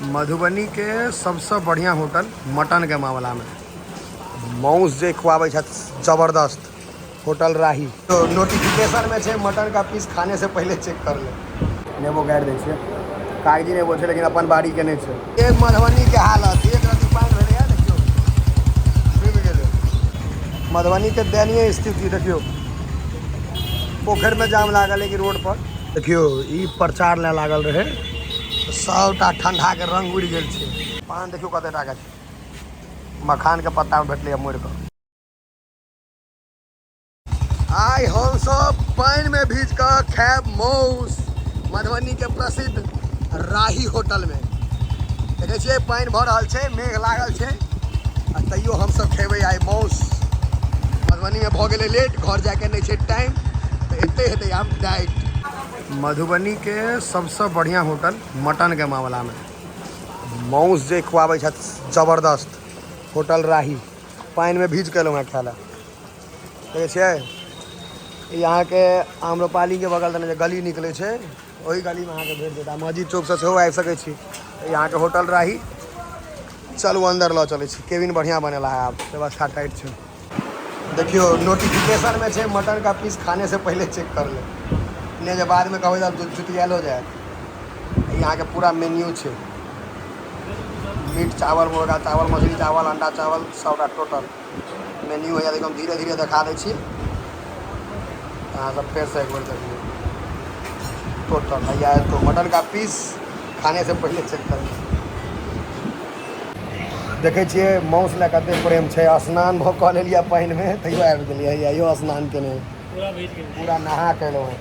मधुबनी के सबसँ बढ़िया होटल मटन के मामला में माउस जे खुआबै छथि जबरदस्त होटल राही। तो नोटिफिकेशन में छै मटन का पीस खाने से पहले चेक कर ले। नेबो गाड़ि दै छियै, कागजी नेबो छै लेकिन अपन बाड़ी के नहि छै। एक मधुबनी के हालत, एक रति पानि भेलैए देखियौ डूबि गेलै। मधुबनी के दयनीय स्थिति देखियौ, पोखरि में जाम लागल है कि रोड पर। देखियौ ई प्रचार लए लागल रहै, सबटा ठंडा के रंग उड़ि गेल छै। पान देखियौ कते टाका छै, मखान के पत्ता में भेटलै मोड़ि कऽ। आइ हमसब पानि में भीज कऽ खायब मौस मधुबनी के प्रसिद्ध राही होटल में। देखै छियै पानि भऽ रहल छै, मेघ लागल छै, आ तैयो हमसब खेबै आइ मौस। मधुबनी में भऽ गेलै लेट, घर जायके नहि छै टाइम, तऽ एते हेतै आब डाइट। मधुबनी के सबसँ बढ़िया होटल मटन के मामला में मौस जे खुआबै छथि जबरदस्त होटल राही। पानि में भीज कऽ एलहुँ हेँ खाय लए। देखै छियै ई अहाँके आम्रपालीके बगल दने जे गली निकलै छै ओहि गलीमे अहाँके भेट जायत। आ मस्जिद चौकसँ सेहो आबि सकै छी। ई अहाँके होटल राही। चलू अन्दर लऽ चलै छी, केबिन बढ़िआँ बनेला है, आब व्यवस्था टाइट छै। देखियौ नोटिफिकेशनमे छै मटन का पीस खाने से पहिले चेक कर ले, नहि जे बादमे कहबै तऽ जुतियालो जायत। ई अहाँके पूरा मेन्यू छै, मीट चावल, मुर्गा चावल, मछली चावल, अंडा चावल, सबटा टोटल मेन्यू होइए। देखियौ हम धीरे धीरे देखा दै छी, अहाँ सब फेरसँ एक बेर देखियौ टोटल। भैया तो मटन का पीस खाने से पहिले चेक कर। देखै छियै माउस लए कते प्रेम छै, स्नान भऽ कऽ लेलियै पानिमे तैयो आबि गेलियै। हैया इहो स्नान केने पूरा भीज गेल, पूरा नहा कऽ एलहुँ हेँ।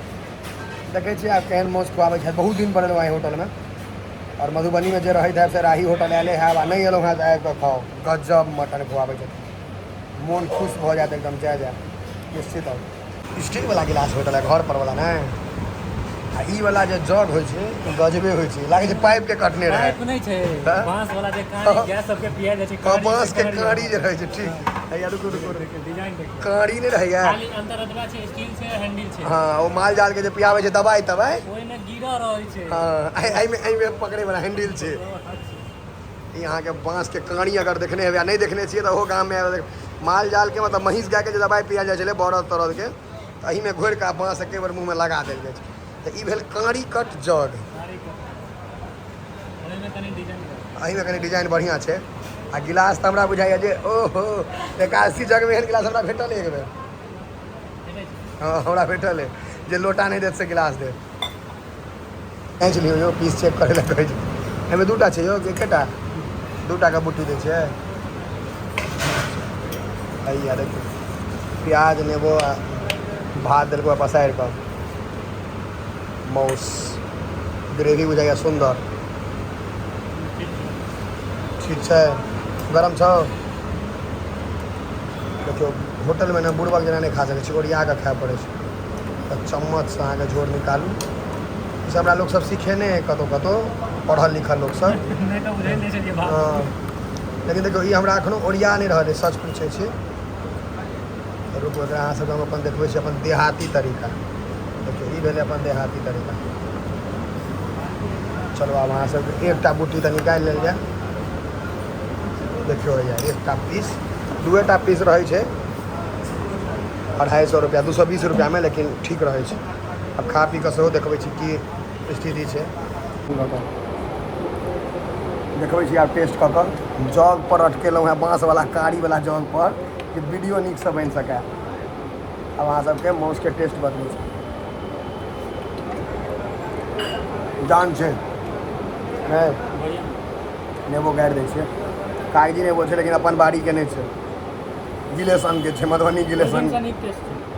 देखै छियै आब केहन माउस खुआबै छै। बहुत दिन पर एलहुँ एहि होटलमे, आओर मधुबनीमे जे रहैत हैब से राही होटल आयले हैब, आ नहि एलहुँ हेँ तऽ आबि कऽ खाउ, गजब मटन खुआबै छथिन, मोन खुश भऽ जायत एकदम। जय जय निश्चित आउ। स्टीलवला गिलास भेटल है घर पर वाला नहि, आ ई वाला जे जग होइ छै ओ गजबे होइ छै, लागै छै पाइप के कटने रहै। पाइप नहि छै, तऽ? बांस वाला जे काड़ी गैस सबके पिया जाइ छै, हँ, काड़ी बांस के से काड़ी जे रहै छै, ठीक हैया। रुकू रुकू रुकू। डिजाइन देखियौ, काड़ी नहि रहैया, खाली अंतर एतबा छै, स्टील छै हैंडल छै। हँ, ओ माल जाल के जे पियाबै छै दबाइ तबाइ ओहिमे गिरा रहै छै। हँ, एहिमे पकड़ै वाला हैंडल छै। ई अहाँके बाँस के काड़ी अगर देखने हेबै आ नहि देखने छियै तऽ ओहो गाममे माल जाल के मतलब महींस गायके जे दबाइ पियाल जाइ छलै बरद तरद के, तऽ एहिमे घोरि कऽ बाँस एके बेर मुँहमे लगा देल जाइ छै। तऽ ई भेल काड़ी कट जग। एहिमे कनि डिजाइन बढ़िआँ छै। आ गिलास तऽ हमरा बुझाइए जे ओहो एकादशी जगमे एहन गिलास हमरा भेटल एक बेर। हँ, हमरा भेटल है जे लोटा नहि देत से गिलास देत। काँचि लियौ यौ, पीस चेक करै लए कहै छै। एहिमे दूटा छै यौ कि एकेटा? दूटा के बुट्टी दै छै। हैया देखियौ प्याज नेबो आ भात देलकै पसारि कऽ, मौस ग्रेवी बुझाइए सुन्दर। ठीक छै, गरम छौ। देखियौ होटलमे ने बुड़बक जेना नहि खा सकै छी, ओरिया कऽ खाय पड़ै छै। तऽ चम्मचसँ अहाँके झोर निकालू। ई सब हमरा लोकसब सिखेने हइ कतहु कतहु पढ़ल लिखल लोकसब। नहि तऽ बुझै नहि छलियै भात। हँ, लेकिन देखियौ ई हमरा एखनो ओरिया नहि रहल अइ, सच पूछै छी। रुकू, एकरा अहाँ सबके हम अपन देखबै छी अपन देहाती तरीका। देखियौ ई भेलै अपन देहाती तरीका। चलू आब अहाँ सबके एकटा बुट्टी तऽ निकालि लेल जाय। देखियौ हैया एकटा पीस, दूएटा पीस रहै छै, 250 रुपैआ, 220 रुपैआमे, लेकिन ठीक रहै छै। आब खा पी कऽ सेहो देखबै छी की स्थिति छै। देखबै छी आब टेस्ट कऽ कऽ। जग पर अटकेलहुँ हेँ, बाँसवला कारीवला जग पर, कि वीडियो नीकसँ बनि सकै। आब अहाँ सबके माउसके टेस्ट बतबै छी। जान छै नहि, नेबो गाड़ि दै छियै, कागजी नेबो छै लेकिन अपन बाड़ीके नहि छै, गिलेशनके छै, मधुबनी गिलेशन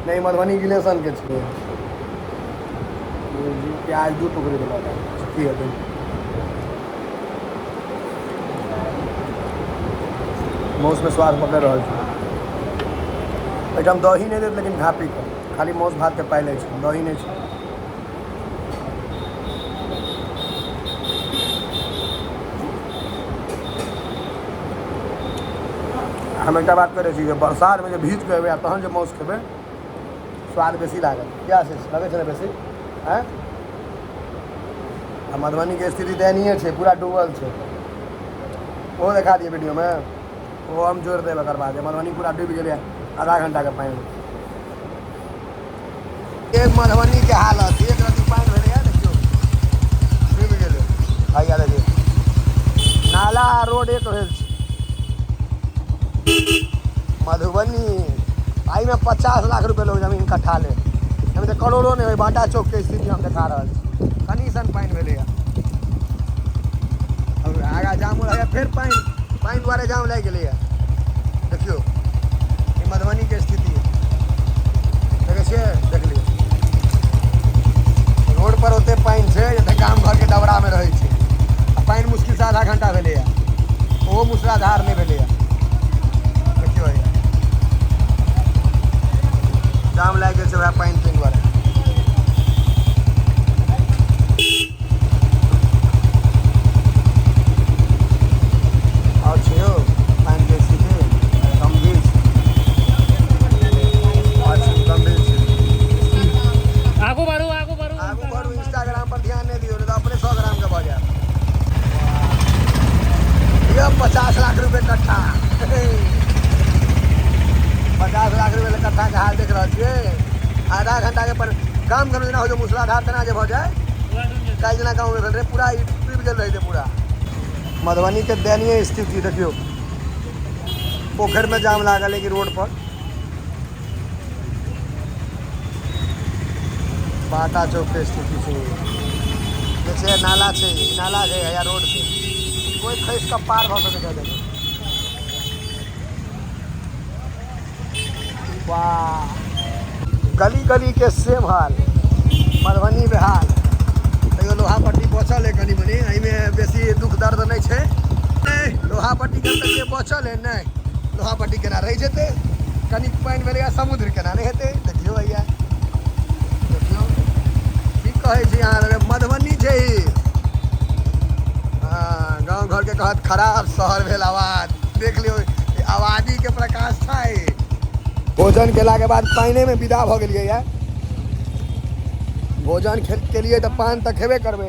नहि, मधुबनी गिलेशनके छै। प्याज 2 टुकड़ी देलक, की हेतै। माउसमे स्वाद पकड़ि रहल छै। एहिठाम दही नहि देत, लेकिन खा पी कऽ खाली माउस भातके पाइ लै छै, दही नहि छै। हम एकटा बात करै छी जे बरसातमे जे भीज कऽ एबै आ तहन जे माउस खेबै, स्वाद बेसी लागत। क्या आशीष लगै छै ने बेसी? आँय, आ मधुबनीके स्थिति दयनीय छै, पूरा डूबल छै। ओहो देखा दिअ वीडियोमे, ओहो हम जोड़ि देब एकर बाद। मधुबनी पूरा डूबि गेलै आधा घंटाके पानिमे। एक मधुबनीके हालत, एक रति पानि भेलैए, देखियौ डूबि गेलै। हैया देखियौ नाला आ रोड एक भेल छै मधुबनी। एहिमे 50 लाख रुपए लोग जमीन कट्ठा ले, एहिमे तऽ करोड़ो नहि होइ। बाटा चौक के स्थिति हम देखा रहल छी। कनि सन पानि भेलैए, आगाँ जाम रहैए, फेर पानि पानि दुआरे जाम लागि गेलैए। देखियौ ई मधुबनीके स्थिति देखै छियै, देख लियौ। रोड पर ओते पानि छै जते गाम घरके डबरामे रहै छै। आ पानि मुश्किलसँ आधा घंटा भेलैए, ओहो मूसलाधार नहि भेलैए। देखियौ हैया जाम लागि गेल छै वएह पानि तानि दुआरे। आओर छै यौ पानिके स्थिति गम्भीर छै, अच्छा गम्भीर छै। आगू बढ़ू, आगू बढ़ू। आगू बढ़ू, इंस्टाग्राम पर ध्यान नहि दियौ, नहि तऽ अपने 100 ग्रामके भऽ जायत। यौ 50 लाख रुपए कट्ठा, 50 लाख रुपए कट्ठाके हाल देख रहल छियै। आधा घंटाके पर गाम घरमे जेना होइ छै मूसलाधार तेना जे भऽ जाय, पूरा डूबि जेतै। काल्हि जेना गाँवमे भेल रहै, पूरा ई डूबि गेल रहै पूरा। मधुबनीके दयनीय स्थिति देखियौ, पोखरिमे जाम लागल है कि रोड पर। बाटा चौक के स्थिति छै जे छै, नाला छै, ई नाला छै या रोड छै, कोइ खसि कऽ पार भऽ सकै छै। देखियौ, वाह, गली गली के सेम हाल, मधुबनी बेहाल। तैयो लोहा पट्टी बचल है कनि मनि, एहिमे बेसी दुख दर्द नहि छै। नहि, लोहा पट्टी के तऽ जे बचल है नहि, लोहा पट्टी केना रहि जेतै? कनिक पानि भेलैए, समुद्र केना नहि हेतै? देखियौ भैया, देखियौ की कहै छी अहाँ सबके, मधुबनी छै ई। हँ, गाँव घरके कहत खराब, शहर भेल आबाद। देख लियौ, ई आबादीके प्रकाश छै। भोजन केलाके बाद पानिएमे विदा भऽ गेलियै यऽ। भोजन केलियै तऽ पान तऽ खेबे करबै,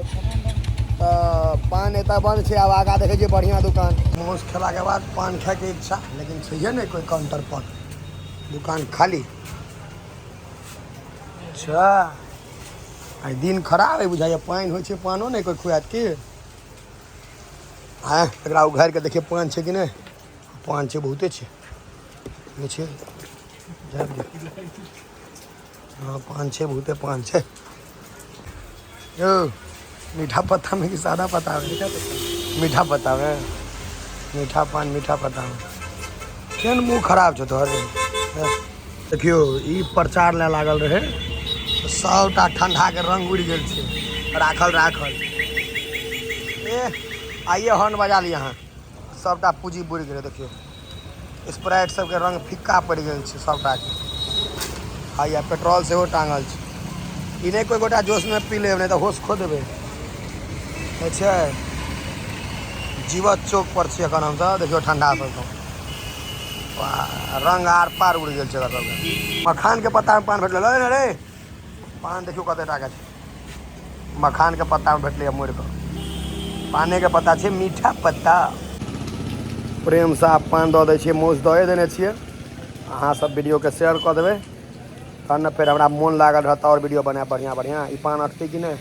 तऽ पान एतऽ बंद छै। आब आगाँ देखै छियै बढ़िआँ दुकान। मांस खेलाके बाद पान खायके इच्छा, लेकिन छैहे नहि कोइ काउंटर पर, दुकान खाली। अच्छा, आइ दिन खराब है बुझाइए, पानि होइ छै, पानो नहि कोइ खुआत की। आँय, एकरा उघारि कऽ देखियै पान छै कि नहि। पान छै, बहुते छै, नहि छै, झाड़ि दियौ। हँ, पान छै, बहुते पान छै। यौ, मीठा पत्ता में कि सादा पत्ता में? मीठा पत्ता में। मीठा पान मीठा पत्ता में। केहन मुँह खराब छौ तोहर रे? देखियौ, ई प्रचार लए लागल रहै, सबटा ठंडा के रंग उड़ि गेल छै राखल राखल। ए आइए हॉर्न बजा लिअ अहाँ, सबटा पूँजी बुड़ि गेलै। देखियौ, स्प्राइट सबके रंग फिक्का पड़ि गेल छै सबटाके। हैया पेट्रोल सेहो टाँगल छै। ई नहि कोइ गोटा जोशमे पी लेब, नहि तऽ होश खो देबै। छै जीवत चौक पर छी एखन हमसब। देखियौ ठंडा सबके, वाह, रंग आर पार उड़ि गेल छै एकर सबके। मखानके पत्तामे पान भेटलै, लऽ ने रे पान। देखियौ कते टाका छै, मखानके पत्तामे भेटलै मोड़ि कऽ। पानेके पत्ता छै, मीठा पत्ता। प्रेमसँ आब पान दऽ दै छियै, माउस दए देने छियै। अहाँ सब वीडियोके शेयर कऽ देबै, तहन ने फेर हमरा मोन लागल रहत आओर वीडियो बनायब बढ़िआँ बढ़िआँ। ई पान अटतै कि नहि?